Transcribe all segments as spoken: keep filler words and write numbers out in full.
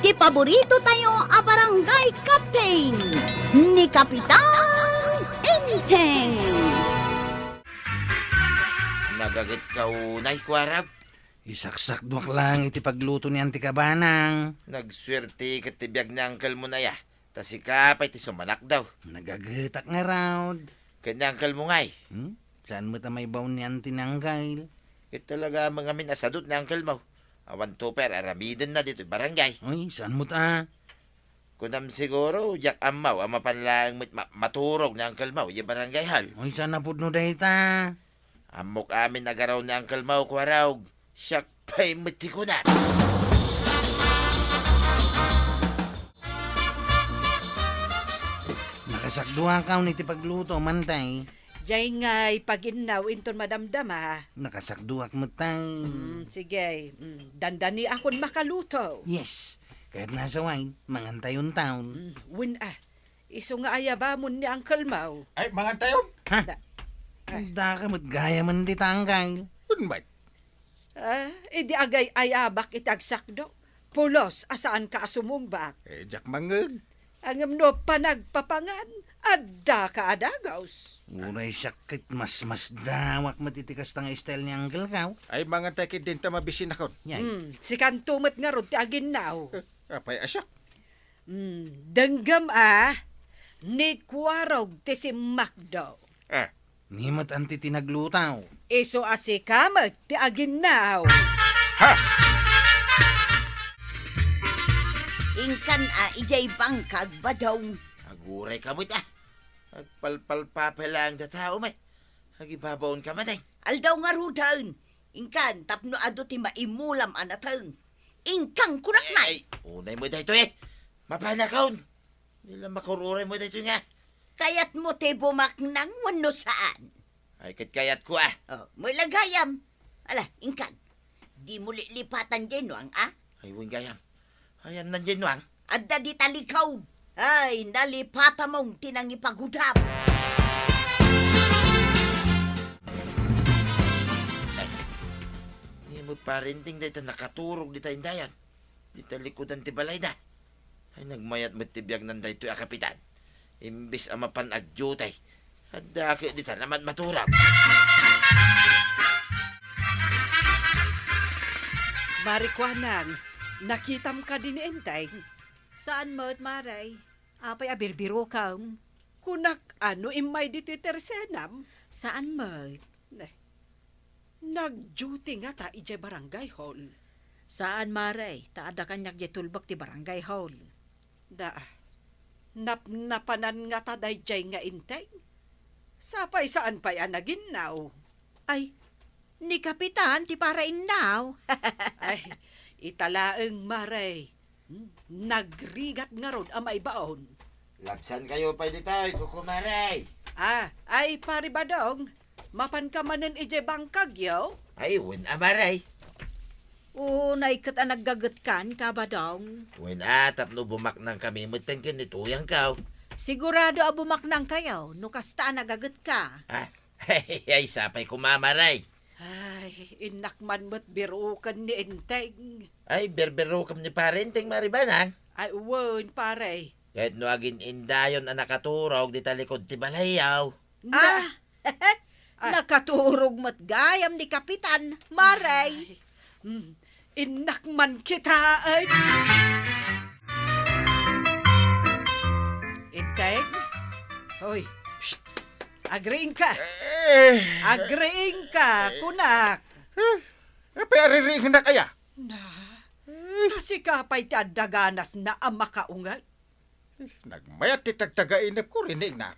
Paborito tayo a barangay captain, ni Kapitan Enteng. Nagaget ka unay, Kuarag? Isaksakduak lang iti pagluto ni Auntie Kabanang. Nagsuerte ket ti biag ni uncle mo na ya. Ta sika pay ti sumanak daw. Nagagetak ngarud. Ket ni uncle mo ngay? Hmm? Saan met a maibaon ni Auntie ni uncle? Ket talaga mangamin a sadut ni uncle mo. Awan to pay ar-aramidenna ditoy barangay. Uy, saan met a? Kunam siguro, diak ammo a mapan laeng met ma-, maturog ni uncle mo, idiay barangay hall. Uy, saan a pudno dayta? Ammok amin a garaw ni uncle mo, Kuarog. Siak pay met ti kunam. Nakasakduakaw iti pagluto, Mantay. Diay ngay paginnaw inton madamdama. Nakasakduak met tay. Mm, sige. Mm, dandaniakon makaluto. Yes. Kayat nasaway, mangantayon taon. Mm, wen a. Isu nga ayabamon ni Uncle Mau. Ay, mangantayon? Ha? Da-, ay. Daka met gayamen dita, Uncle. Wen met. Ah, idi agay-ayabak iti agsakdo, pulos a saanka a sumungbak. Eh, diak mangngeg. Ngem no panagpapangan, addaka a dagus. Uray siak ket masmasdawak met iti kasta nga style ni Uncle Mau. Ay, mangantay ket dinta mabisinakon. Yay. Hmm, sikanto met ngarud ti aginnaw. Eh, apay a siak? Hmm, denggem a, ni Kuarog ti simmakdo. Ah. Ni met Auntie ti nagluto. Isu a sika met ti aginnaw. Ha! Inkan a idiay bangkag, Badong. Aguray ka met a. Agpalpalpapay laeng data, umay. Agibabaon ka met, ay. Aldaw ngaruden. Inkan tapno adu ti maimulam a nateng. Inkan kunak, eh, nay. Ay, unay mo daytoy, eh. Mapanakon. Di la makur-uray mo daytoy nga. Kayatmo ti bumaknang wenno saan? Ay, ket kayatko, ah. Oh, met la gayam. Ala, inkan. Dimo lilipatan diay nuang, ah? Ay, wen gayam. Ayanna diay nuang? Adda dita likaw. Ay, nalipatamon ti nangipagudam. Ay, ni mo parinting dayta nakaturog dita indayan. Dita likudan ti balayda. Ay, nagmayat met ti biagnan daytoy a kapitan. Imbes a mapan agdiutay, adda ket dita naman maturog. Mari Kuanang, nakitam kadi ni Enteng? Saan met, Mare. Apay a birbirokem? Kunak, ano immay ditoy tersenam? Saan met? Ne. Nag-duty ngata idiay barangay hall? Saan, Mare, ta adda kaniak diay tulbek ti barangay hall. Da, napnapanan ngata daydiay nga Enteng? Sapay saan pay a naginnaw? Ay, ni Kapitan ti parainnaw. Ay, ita laeng, Mare. Hmm, nagrigat ngarud a maibaon. Labsankayo pay ditoy, kukumare. Ah, ay, Pare Badong, mapanka manen idiay bangkagyo? Ay, wen a, Mare. Unay ket a naggagetkan, Kabadong. Wen a, tapno bumaknangkami metten ken ni Tuyangko. Sigurado a bumaknangkayo no kasta a nagagetka. Ah, ay, sapay koma, Mare. Ay, innak man met biroken ni Enteng. Ay, birbirokem ni Pare Enteng, Mare Banang. Ay, wen, pare. Ket no agin-indayon a nakaturog dita likud ti balayyo. Na- Ah! Ah. Nakaturog met gayam ni Kapitan, Mare. Ay, mm, innak man kitaen. Enteng? Hoy, psst! Agriingka! Eh. Agriingka, kunak! Huh? Apay a ririingnak aya? Na, eh, ta sika pay ti adda ganasna a makaunget. Eh, nagmayat ti tagtagainepko, riniingnak.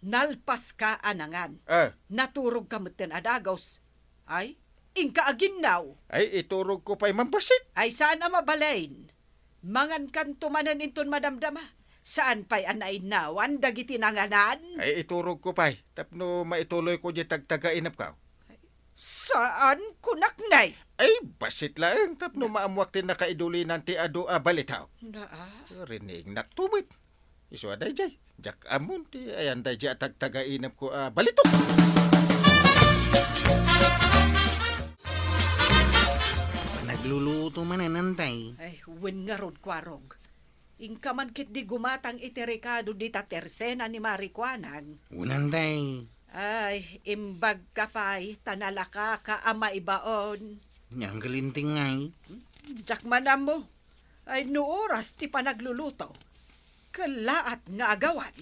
Nalpaska a nangan. Eh. Naturogka metten a dagus. Ay, inka aginnaw. Ay, iturogko pay man bassit. Ay, saan a mabalin. Mangankanto manen inton madamdama. Saan pay a nainnawan dagiti nanganan? Ay, iturogko pay tapno maituloyko diay tagtagainepko. Saan, kunak, nay. Ay, bassit laeng tapno maammoak ti nakaidulinan ti adu a balitaw. Naa. Riniingnakto met. Isu a daydiay. Diak ammon ti ayan daydiay a tagtagainepko a balitok. Panag- Luluto manen, Antay. Ay, wen ngarud, Kuarog. Inka man ketdi gumatang iti rekado dita tersena ni Mari Kuanang. Wen, Antay. Ay, imbagka pay, ta nalakaka a maibaon. Ania, Angkel Enteng ngay? Diak man ammo. Ay, no oras ti panagluluto, kellaat nga agawan.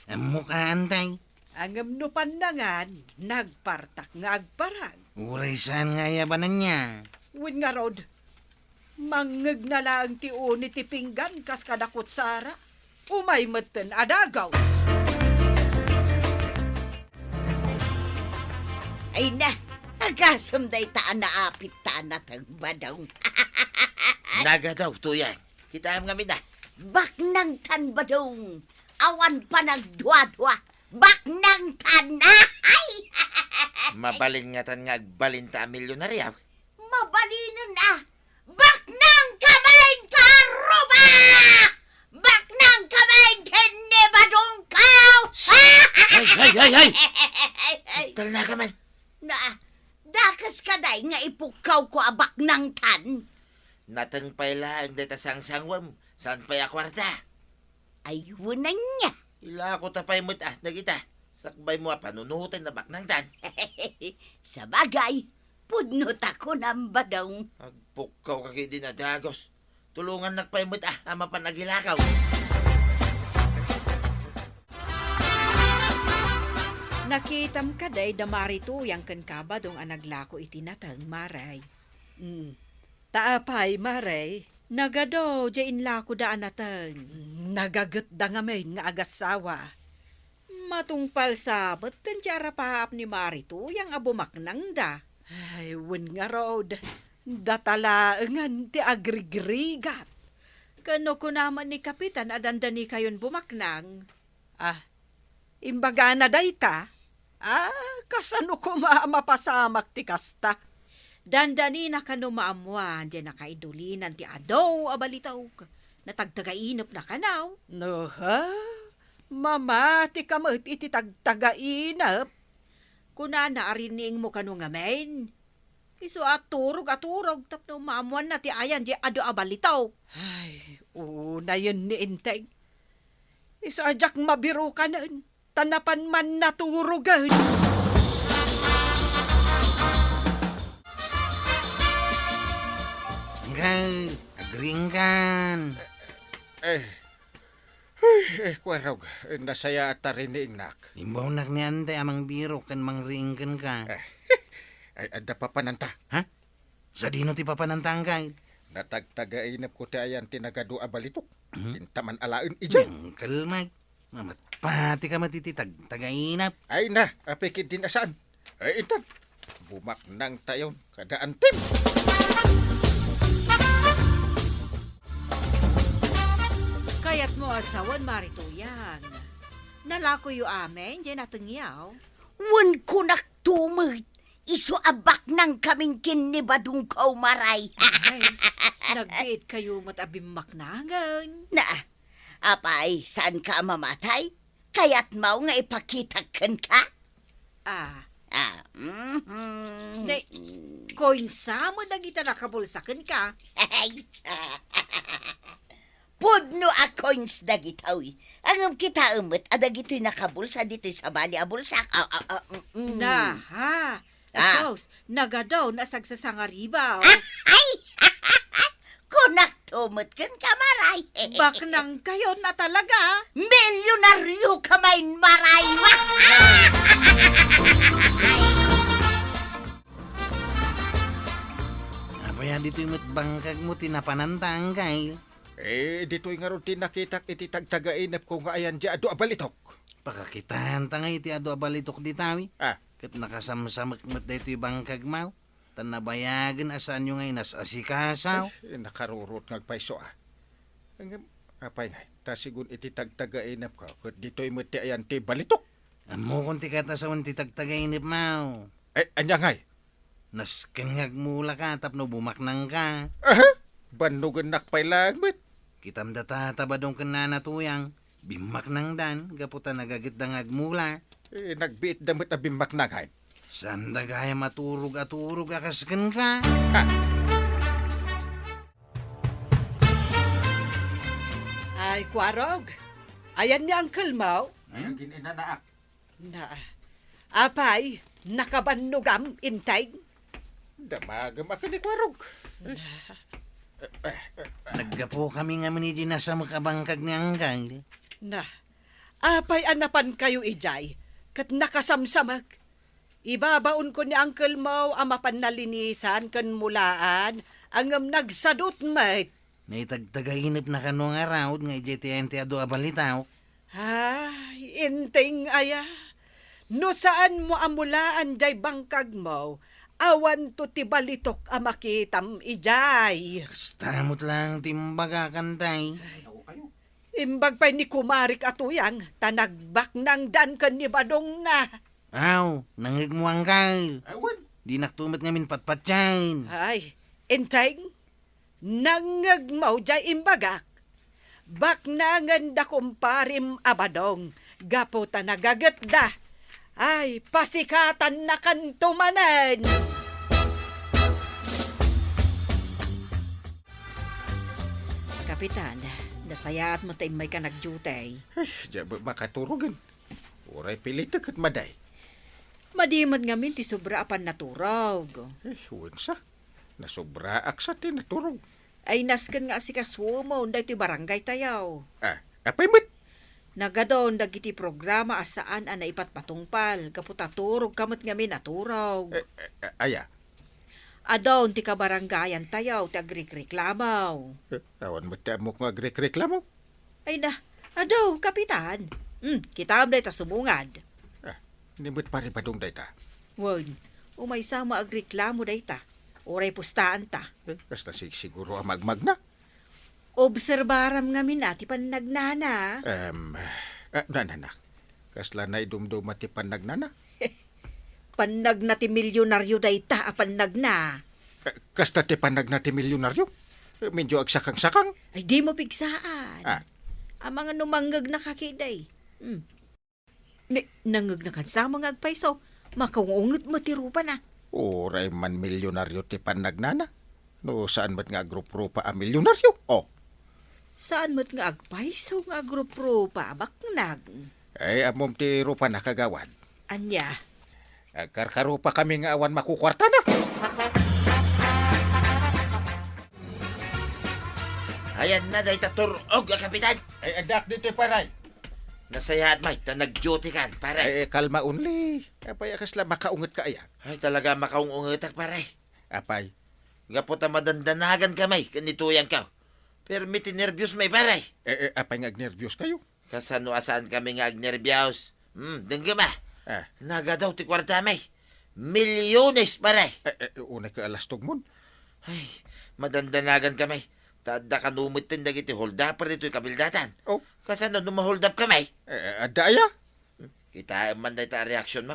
Ammok, Antay. Ngem no pannangan, nagpartak nga agparang. Uray saan nga ayabananna. Wen ngarud, mangngegna laeng ti uni ti pinggan kas kada kutsara. Umay metten a dagaw. Ay na, agasem dayta a naapit ta a nateng, Badong. Nagadaw, Tuyang. Kitaem ngamin a. Baknangtan, Badong. Awan panagduadua. Baknangtan. Ay! Mabalin ngatan nga agbalinta a milyonaryo. Mabalinen a. Baknangka manen, Karuba! Baknangka manen ken ni Badongko! Shh! Ay, ay, ay, ay! Ay, ay. Talnaka man. Na, dakes ka, day, nga ipukkawko a baknangtan? Nateng pay laeng dayta sangsangwem, saan pay a kuarta? Ay, wen ania. Ilako ta pay met a dagita. Sakbaymo a panunoten a baknangtan. Sabagay, pudno ta kunam, Badong. Agpukkaw ka ketdin a dagos. Tulongannak pay met a, a mapan agilakaw. Nakitam kadi da Mari Tuyang ken ka, Badong, a naglako iti nateng, Mari? Mm. Ta apay, Mari? Nagadu, diay inlakoda a nateng. Nagagetda ngamin nga agassawa. Matungpal sa met ti arapaap ni Mari Tuyang a bumaknangda. Ay, wen ngarud, data laengen ti agrigrigat. Ken no kuna met ni Kapitan a dandanikayon bumaknang. Ah, imbagana dayta? Ah, kasano koma a mapasamak ti kasta? Dandanina kano maammoan diay nakaidulinan ti adu a balitok. Natagtagainepna kano. No, ha? Mamati ka met iti tagtagainep. Kunana a riniingmo kano ngamin. Isu a turog a turog tapno maammoanna ti ayan diay adu a balitok. Ay, unayen ni Enteng. Isu a diak mabirukanen, ta napan man naturogen. Angkel, agriingkan. Eh, Ay, eh, Kuarog, eh, nasayaat ta riniingnak. Imbawnak ni Antay a mangbirok ken mangriing kenka. Eh, ay, adda papananta. Ha? Sadino ti papananta, Angkel? Natagtagainepko ti ayan ti nagadu a balitok. Hmm? Intaman alaen idiay. Angkel, Mike. Mamatpati ka met iti tagtagainep. Ay na, apay ketdin a saan. Ay, intan. Bumaknangtayon kada antim. Kayatmo a sawen, Mari Tuyang. Nalakoyo amin, diay natengyaw. Wen kunakto met, isu a baknangkamin ken ni Badongko, Mari. Ay, nagbiitkayo met a bimmaknangen. Na, apay, saanka a mamatay? Kayatmo nga ipakitak kenka? Ah. Ah, mhm. Ne, coins sa met dagita nakabulsa kenka? Pudno a coins dagitoy. Ngem kitaem met a dagitoy nakabulsa ditoy sabali a bulsak. Ah, ah, ah, mm, mm. Na, ha? Ah. Sus, nagadu a sagsasangaribaw. Ah, ay! Kunakto met kenka, Mari. Baknangkayon a talaga. Milyonaryoka manen, Mari. Apay a ditoy met bangkagmo ti napananta, Angkel? Eh, ditoy ngarud ti nakitak iti tagtagainepko nga ayan diay adu a balitok. Pakakitaenta ngay ti adu a balitok dita, wi. Ah. Ket nakasamsamek met daytoy bangkagmo. Ta nabayagen a saanyo nga inas-asikaso. Eh, nakarurot nga agpayso, ah. Ngem, apay ngay, ta sigun iti tagtagainepko, ket ditoy met ti ayan ti balitok. Ammokon ti kayat a sawen ti tagtagainepmo. Eh, ania ngay? Nasken nga agmulaka tapno bumaknangka. Aha! Bannogennak pay laeng met. Kitam da Tata Badong ken Nana Tuyang, bimmaknangdan gapu ta nagagetda nga agmula. Eh, nagbiitda met a bimmaknang, hay. Saanda gayam a turog a turog a kas kenka. Ha? Warog, ayan ni Uncle Mo? Ay, hmm? Agin-inanaak. Na, apay, nakabannogam, Enteng? Damagem a ken ni Warog. Na. Naggapokami ngamin idi nasamek a bangkag ni Uncle. Na, apay a napankayo idiay, ket nakasamsamek? Ibabaonko ni Uncle Mo a mapan nalinisan ken mulaan, ngem nagsadut met. Naitagtagainepna kano ngarud nga idiay ti ayan ti adu a balitaok? Ay, Enteng aya, no saanmo a mulaan diay bangkagmo, awanto ti balitok a makitam idiay. Kasta met laeng ti imbagakan, tay. Ay, imbag pay ni kumarik a tuyang, ta nagbaknangdan ken ni badongna. Aw, nangngegmo, Uncle. Awan. Dinakto met ngamin patpatiayen. Ay, Enteng, nangngegmo diay imbagak. Baknangen da kumparim a badong gapu ta nagagetda. Ay, pasikatannakanto manen. Kapitan, nasayaat met ta immayka nagdiutay. Ay, diak makaturogen. Uray pilitek ket madi. Madi met ngamin ti sobra a pannaturog. Eh, wen sa. Nasobraak sa ti naturog. Ay, nasken nga asikasumo daytoy barangaytayo. Ah, apay met? Nagadun dagiti programa a saan a naipatpatungpal, gapu ta turogka met ngamin a turog. Eh, eh, eh, aya? Adun ti kabarangayantayo ti agrikreklamo. Eh, awan met ti ammok nga agrikreklamo. Ay na, adu, Kapitan. Hmm, kitaem dayta sumungad. Ah, ni met pari badong dayta. Wen, umaysa met agreklamo dayta. Uray pustaanta. Eh, kasta sigsiguro a magmagna. Obserbaram ngamin a ti pannagnana. Em, ah, na, na, na. Kasla naidumduma ti pannagnana? Pannagna ti milionario dayta a pannagna. Eh, kasta ti pannagna ti milionario? Eh, medyo agsakang-sakang. Ay, dimo pigsaan. Ah. Amangan no mangngegna ka ketdi. Hmm. Ni, nangngegna kan sama nga agpayso, makaung-unget met ti rupana. Uray man milionario ti pannagnana. No, saan met nga agruprupa a milionario? Oh. Saan met nga agpayso nga agruprupa a baknag? Ay, ammom ti rupana, kagawad. Ania? Agkarkarupakami nga awan makukuartana. Ayanna dayta tur-og a kapitan. Ay, addak ditoy, paray. Nasayaat met ta nag-duty kan, paray. Ay, kalma only. Apay a kasla makaungetka aya? Ay, talaga makaung-ungetak, paray. Apay? Gapu ta madandanagan kami ken ni tuyangko. Permi ti nerbios met, paray. Eh, eh, apay nga agnerbios kayo? Kasano a saan kami nga agnerbios? Hmm, denggem a. Ah. Nagadu ti kuartami. Milyones, paray. Eh, eh, unay ka alastog mon. Ay, madandanagan kami. Ta adda kano metten dagiti holdupper ditoy kabildatan. Oh. Kasano no maholdap kami? Eh, eh, adda aya? Kitaem man dayta a reaksionmo.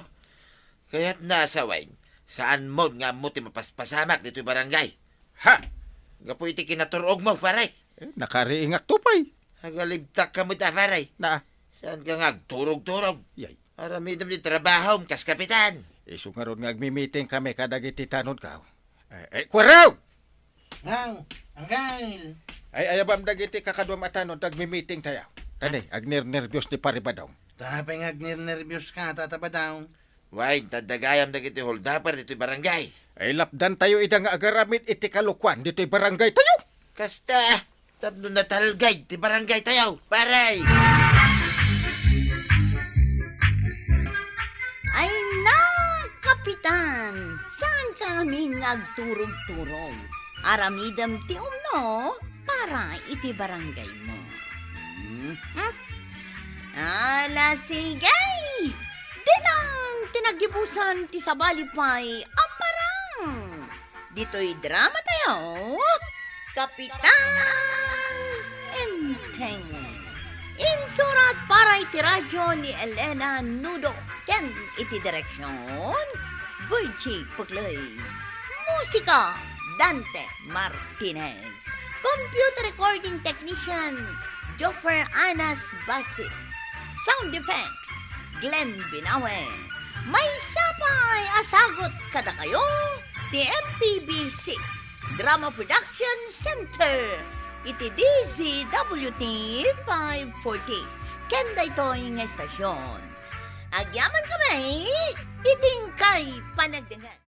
Kayatna a sawen, saanmon nga ammo ti mapaspasamak ditoy barangay. Ha? Gapu iti kinatur-ogmo, pare. Eh, nakariingakto pay. Agalibtak ka met a, pare. Na? Saanka nga agturog-turog? Yay. Aramidem ti trabahom kas kapitan. Isu ngarud nga agmi-meeting kami kadagiti tanodko. Eh, eh, Kuarog! Aw, Uncle! Ay, ayabam dagiti kakaduam a tanod, agmi-meeting tayo. Kani, agnernerbios ni Pare Badong. Ta apay nga agnernerbios ka, Tata Badong? Wen, ta adda gayam dagiti holdupper ditoy barangay. Ay, lapdan tayo ida nga agaramid iti kalokuan ditoy barangay tayo. Kasta, tapno natalged ti barangay tayo, pare! Ay na, Kapitan! Saan ka ngamin nga agturog-turog? Aramidem ti umno para iti barangay mo. Hmm? Ala, sige! Dinang ti naggibusan ti sabali pay a parang! Ditoy drama tayo, Kapitan Enteng. Insurat para iti radyo ni Elena Nudo ken iti direksyon, Virgie Puclay. Musika, Dante Martinez. Computer recording technician, Joffer Anas Basi. Sound effects, Glenn Binawe. Maysa pay a sagut kadakayo ti M P B C Drama Production Center. iti D Z W T five forty ken daytoy nga estasion. Agyaman kami iti inkay panagdengngeg.